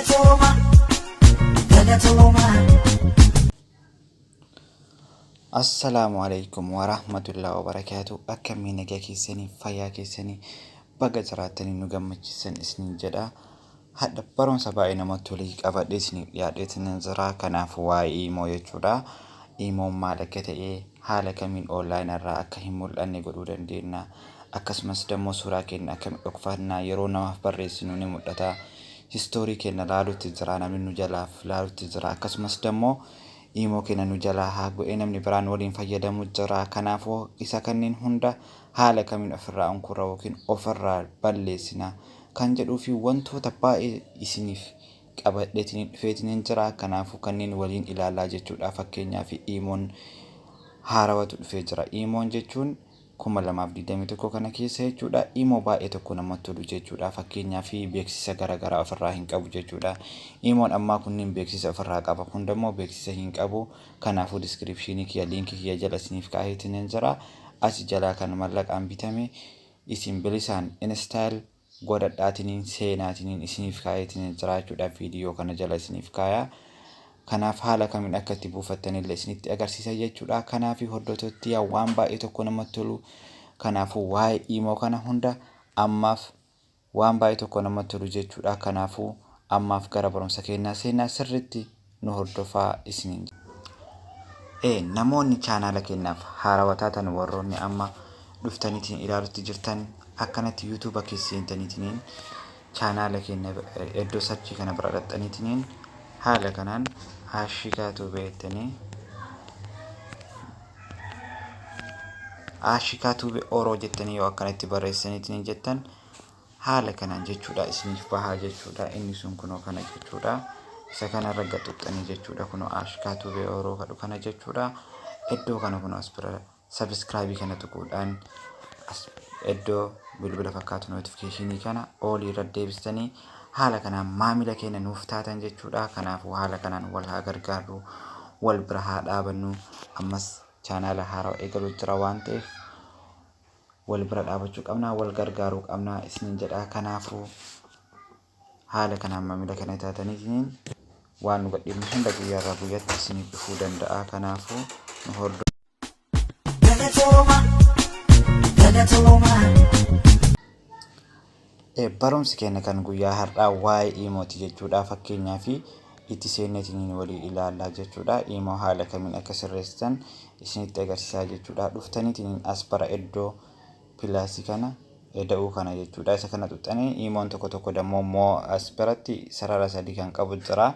Galatooma, galatooma. Assalaamu alaikum warahmatullahi wabarakaatu. Akkamii nagaa keessanii, fayyaa keessanii? Baga jiraattanii nu gammachiisan isiniin jedha. Hadha barumsa baay'ee namatti tolii qabadhee isiniif dhiyaadheetiin jira. Kanaaf waa'ee imo jechuudha. Imoon maal akka ta'e, haala kamiin online irraa akka hin mul'anne godhuu dandeenya. Akkasumas dammoo suuraa keenya akkamiin dhokfannaa, yeroo namaaf barreessinu ni mul'ata. History keenya laalutti jira, namni nu jalaaf laalutti jira. Akkasumas dammoo imo keenya nu jalaa haa go'ee namni biraan waliin fayyadamu jira. Kanaafuu isa kanneen hunda haala kamiin ofirraa unkurra yookiin ofirraa balleessina kan jedhuu fi wantoota baay'ee isiniif qabadheetiin dhufeetiin jira. Kanaafuu kanneen waliin ilaalaa jechuudha. Fakkeenyaaf imoon haarawatu dhufee jira. Imoon jechuun 2021 kana keessa jechuudha. Imo baay'ee tokko namatti tolu jechuudha. Fakkeenyaaf beeksisa garaagaraa ofirraa hin qabu jechuudha. Imoon ammaa kunniin beeksisa ofirraa qaba. Kun immoo beeksisa hin qabu. Kanaafuu description kiyya, linkii kiyya jala isiniif kaa'eetiin jira. Asi jalaa kan mallaqaan bitame isin bilisaan install godhadhaatiniin seenaatiniin isiniif kaa'eetiin jira jechuudha. Viidiyoo kana jala isiniif kaa'a. Kanaaf haala kamiin akka itti buufattanillee isinitti agarsiisa jechuudha. Kanaaf hordoftoonni, waan baay'ee tokko namatti tolu. Kanaafuu waa'ee imo kana hunda ammaaf waan baay'ee tokko namatti tolu jechuudha. Kanaafuu ammaaf gara barumsa keenyaa seenaa, sirriitti nu hordofaa isiniin. Namoonni chaanaala keenyaaf haarawaa taatan, warroonni amma dhuftaniitiin ilaalutti jirtan, akkanatti YouTube keessa seentaniitiin chaanaala keenya iddoo search kana bira dhaqxaniitiin haala kanaan Ashikaa Tube jettanii, Ashikaa Tube Oroo jettanii yoo akkanatti barreessaniitiin jettan, haala kanaan jechuudha isiniif bahaa jechuudha. Inni sun kunoo kana jechuudha. Isa kanarra gaxuxxanii jechuudha. Kunoo Ashikaa Tube Oroo kadhu kana jechuudha. Iddoo kana kunoo as bira subscribe kana tuquudhaan, as iddoo bilbila fakkaatu notification kana all irra deebistanii haala kanaan maamila keenya nuuf taatan jechuudha. Kanaafuu haala kanaan wal haa gargaarru, wal bira haa dhaabannu. Ammas chaanaala haarawaa eegaluu jira waan ta'eef wal bira dhaabachuu qabna, wal gargaaruu qabna isiniin jedha. Kanaafuu haala kanaan maamila kana taataniitiin waan nu gadhiifnu hunda guyyaarraa guyyaatti isiniif dhufuu danda'a. Kanaafuu nu hordofaa. Galatooma, galatooma. Barumsi keenya kan guyyaa har'aa waa'ee imooti jechuudha. Fakkeenyaaf itti seenneetiin walii ilaallaa jechuudha. Imo haala kamiin akka sirreessitan isinitti agarsiisaa jechuudha. Dhuftaniitiin as bara iddoo plus kana eda'uu kana jechuudha. Isa kana tuqxanii imoon tokko tokko dammoo immoo as biratti sarara sadii kan qabu jira.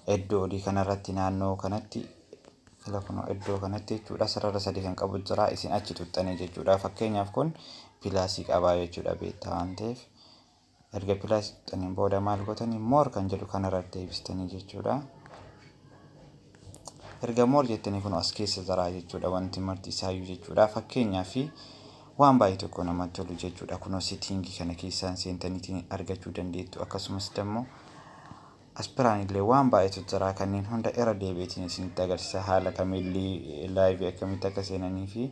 Iddoo olii kanarratti, naannoo kanatti, fila kunoo iddoo kanatti jechuudha, sarara sadii kan qabu jira. Isin achi tuqxanii jechuudha. Fakkeenyaaf kun plus qabaa jechuudha, beektaa waan ta'eef. Erga plus tuqxaniin booda maal gootanii? More kan jedhu kanarra deebistanii jechuudha. Erga more jettanii kun as keessa jira jechuudha, wanti marti isaayyuu jechuudha. Fakkeenyaaf waan baay'ee tokko namatti tolu jechuudha. Kunoo setting kana keessaan seentaniitiin argachuu dandeettu. Akkasumas immoo as biraan illee waan baay'eetu jira. Kanneen hunda irra deebi'eetiin isinitti agarsiisa, haala kamiin live akkamitti akka seenanii fi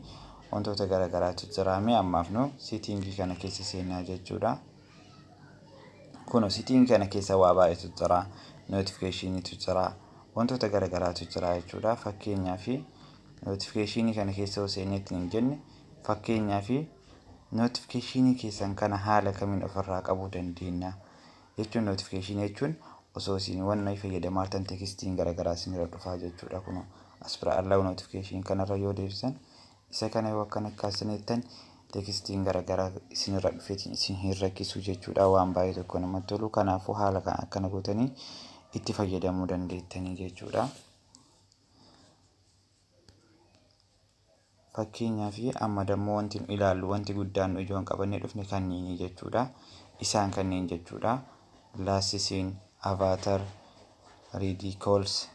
wantoota garaagaraatu jira. Mee ammaaf nu setting kana keessa seenaa jechuudha. Kunoo setting kana keessa waa baay'eetu jira. Notificationiitu jira. Wantoota garaagaraatu jira jechuudha. Fakkeenyaaf notification kana keessa yoo seeneetti hin jenne, fakkeenyaaf notification keessan kana haala kamiin ofirraa qabuu dandeenya jechuun, notification jechuun osoo isin wanna fayyadamaa jirtan textiin garaagaraa isinirra dhufaa jechuudha. Kunoo as bira allow notification kanarra yoo deebisan, isa kana yoo akkana kaasaniittan, textiin garaagaraa isinirra dhufeetiin isin hin rakkisu jechuudha. Waan baay'ee tokko namatti tolu. Kanaafuu haala kana akkana gootanii itti fayyadamuu dandeettanii jechuudha. Fakkeenyaaf amma dammoo wanti nu ilaallu, wanti guddaan nu ijoon qabannee dhufne kanniini jechuudha. Isaan kanneen jechuudha. Last seen, avatar, read calls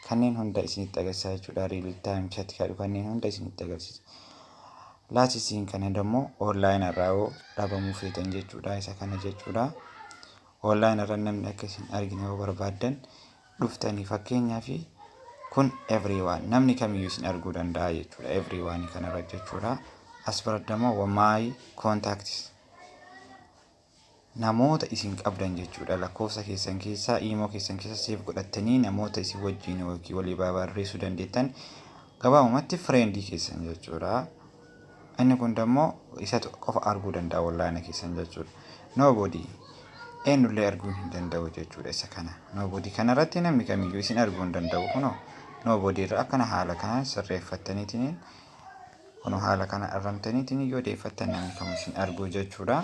kanneen hunda isinitti agarsiisa jechuudha. Real time chat kadhu kanneen hunda isinitti agarsiisa. Last seen kana dammoo online irraa yoo dhabamuu feetan jechuudha. Isa kana jechuudha. Online irra namni akka isin argine yoo barbaaddan, dhuftanii fakkeenyaaf kun everyone, namni kamiyyuu isin arguu danda'a jechuudha. Everyone kanarra jechuudha. As biratti immoo my contacts. Namoota isin qabdan jechuudha. Lakkoofsa keessan keessaa, imo keessan keessa save godhattanii namoota isin wajjin yookiin walii barreessuu dandeettan, gabaabumatti friendii keessan jechuudha. Inni kun immoo isatu qofa arguu danda'a online keessan jechuudha. Nobody, eenyullee arguu hin danda'u jechuudha isa kana. Nobody kanarratti namni kamiyyuu isin arguu hin danda'u. Kunoo nobody irra akkana haala kanaan sirreeffattaniitiin, kunoo haala kana arramtaniitiin yoo deeffattan namni kamuu isin arguu jechuudha.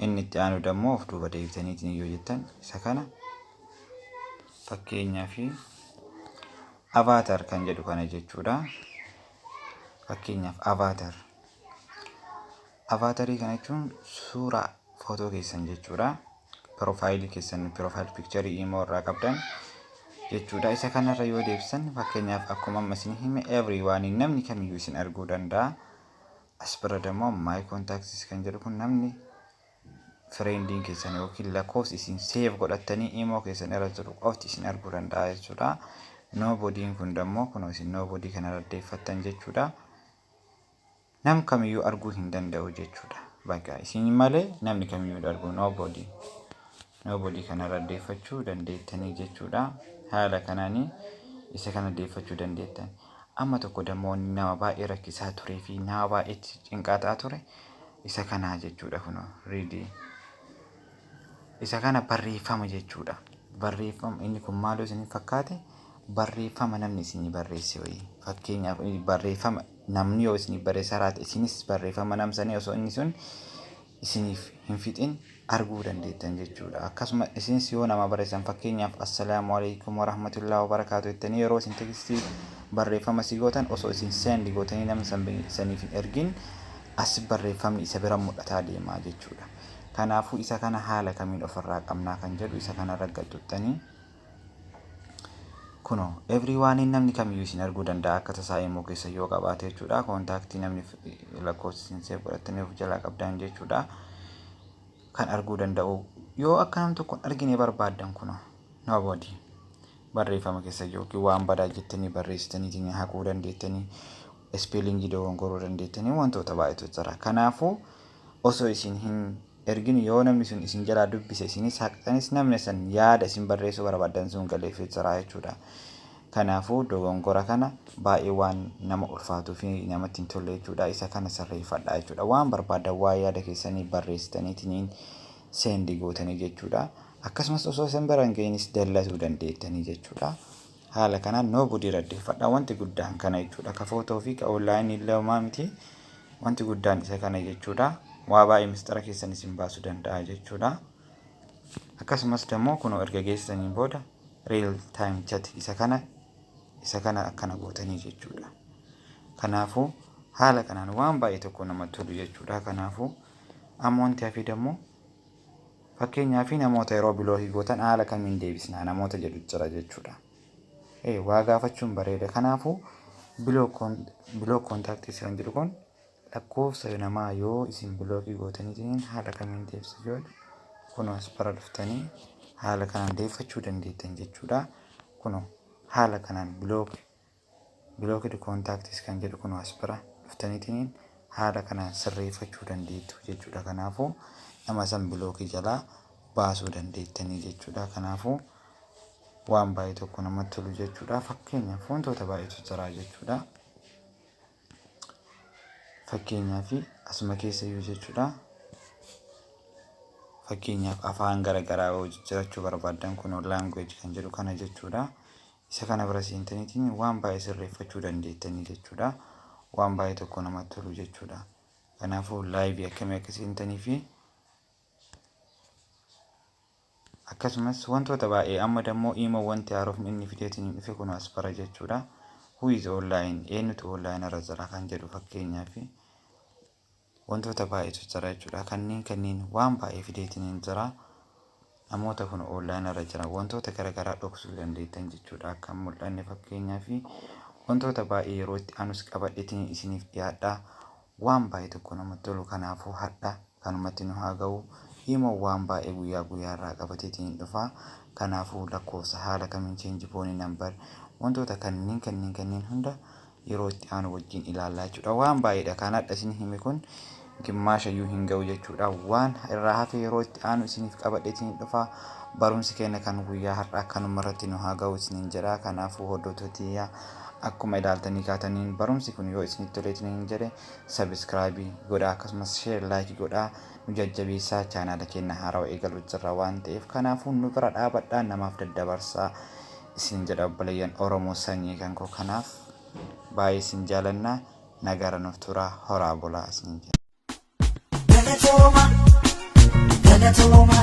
Inni itti aanu dammoo of duuba deebitaniitiin yoo jettan isa kana, fakkeenyaa fi avatar kan jedhu kana jechuudha. Fakkeenyaaf avatar. Avatarii kana jechuun suuraa footoo keessan jechuudha. Profileii keessan, profile pictureii imo irraa qabdan jechuudha. Isa kanarra yoo deebisan, fakkeenyaaf akkuma amma isin hime, everyone, namni kamiyyuu isin arguu danda'a. As bira dammoo my contacts kan jedhu kun namni friendiin keessan yookiin lakkoofsi isin save godhattanii imo keessan irra jiru qofti isin arguu danda'a jechuudha. Nobodyn kun dammoo kunoo isin nobody kanarra deeffattan jechuudha. Nam kamiyyuu arguu hin danda'u jechuudha. Bakka isin malee namni kamiyyuu arguu nobody. Nobody kanarra deeffachuu dandeettanii jechuudha. Haala kanaanii isa kana deeffachuu dandeettan. Amma tokko dammoo nama baay'ee rakkisaa turee fi nama baay'eetti cinqaa ta'aa ture isa kanaa jechuudha, kunoo read. Isa kana barreeffama jechuudha. Barreeffama inni kun maaloo isin fakkaate, barreeffama namni isinii barreesse wayii. Fakkeenyaaf barreeffama namni yoo isinii barreessaa raate, isinis barreeffama namsanii osoo inni sun isiniif hin fixin arguu dandeettan jechuudha. Akkasuma isinis yoo nama barreessan, fakkeenyaaf "Assalaamu alaikum warahmatullahi wabarakaatu" jettanii yeroo isin textii barreeffama si gootan, osoo isin send gootanii nama saniif hin ergin as barreeffamni isa bira mul'ataa deemaa jechuudha. Kanaafuu isa kana haala kamiin ofirraa qabnaa kan jedhu isa kanarra galtuttanii, kunoo everyone, namni kamiyyuu isin arguu danda'a akka tasaa imo keessa yoo qabaate jechuudha. Contactii namni lakkoofsa isin save godhattanii of jalaa qabdan jechuudha. Kan arguu danda'u yoo akka nam tokko hin argine barbaaddan, kunoo nobody barreeffama keessa yookiin waan badaa jettanii barreessitanii haquu dandeettanii, spellingii dogongoruu dandeettanii, wantoota baay'eetu jira. Kanaafuu osoo isin hin ergin yoo namni sun isin jalaa dubbise, isinis haqxanis, namni san yaada isin barreessuu barbaaddan sun galeefii jira jechuudha. Kanaafuu dogongora kana baay'ee waan nama ulfaatuu fi namatti hin tolle jechuudha. Isa kana sirreeffadha jechuudha. Waan barbaadan waa yaada keessanii barreessitaniitiin send gootanii jechuudha. Akkasumas osoo isin bira hin gahinis dallatuu dandeettanii jechuudha. Haala kanaan nobody raddeeffadha. Wanti guddaan kana jechuudha. Ka footoo fi ka onlineii lamaa miti. Wanti guddaan isa kana jechuudha. Waa baay'ee mistara keessan isin baasuu danda'a jechuudha. Akkasumas immoo kunoo erga geessisaniin booda real time chat isa kana akkana gootanii jechuudha. Kanaafuu haala kanaan waan baay'ee tokko namatti tolu jechuudha. Kanaafuu amma wanti hafe immoo, fakkeenyaaf namoota yeroo blockii gootan haala kamiin deebisnaa namoota jedhu jira jechuudha. Waa gaafachuun bareeda. Kanaafuu block contactii kan jedhu kun lakkoofsa namaa yoo isin blockii gootaniitiin haala kamiin deebisa yoo kunoo as bara dhuftanii haala kanaan deeffachuu dandeettan jechuudha. Kunoo haala kanaan blocked contacts kan jedhu kunoo as bira dhuftaniitiin haala kanaan sirreeffachuu dandeettu jechuudha. Kanaafuu nama san blockii jalaa baasuu dandeettanii jechuudha. Kanaafuu waan baay'ee tokko namatti tolu jechuudha. Fakkeenyaaf wantoota baay'eetu jira jechuudha. Fakkeenyaaf asuma keessa iyyuu jechuudha. Fakkeenyaaf afaan garaagaraa yoo jijjiirachuu barbaaddan, kun language kan jedhu kana jechuudha. Isa kana bira seentaniitiin waan baay'ee sirreeffachuu dandeettanii jechuudha. Waan baay'ee tokko namatti tolu jechuudha. Kanaafuu liveii akkamii akka seentanii fi akkasumas wantoota baay'ee amma dammoo imo wanti haarofni inni fideetiin dhufe kun as bara jechuudha. Who is online, eenyutu online irra jira kan jedhu, fakkeenyaaf wantoota baay'eetu jira jechuudha. Kanneen waan baay'ee fideetiin jira. Namoota kun online irra jiran wantoota garaagaraa dhoksuu dandeettan jechuudha. Akka hin mul'anne, fakkeenyaaf wantoota baay'ee yeroo itti aanus qabadheetiin isiniif dhiyaadha. Waan baay'ee tokko namatti tolu. Kanaafuu hadha kanumatti nu haa ga'u. Imo waan baay'ee guyyaa guyyaa irraa qabateetiin dhufa. Kanaafuu lakkoofsa haala kamiin change phone number, wantoota kanneen hunda yeroo itti aanu wajjin ilaallaa jechuudha. Waan baay'eedha. Kan hadha isin hime kun Gimmaashayyuu hin ga'u jechuudha. Waan irraa hafe yeroo itti aanu isiniif qabadheetiin dhufa. Barumsi keenya kan guyyaa har'aa kanuma irratti nu haa ga'u isiniin jedha. Kanaafuu hordoftoota, akkuma ilaaltanii kaataniin barumsi kun yoo isinitti toleetiin jedhe subscribe godhaa, akkasumas share, like godhaa, nu jajjabeessaa. Chaanaala keenya haarawaa eegaluu jirra waan ta'eef, kanaafuu nu bira dhaabadhaa, namaaf daddabarsaa isin jedha, obboleeyyan Oromoo sanyii kan koo. Kanaaf baay'ee isin jaalannaa, nagara nuuf turaa, horaa bulaa isin jedha. Galatooma, galatooma.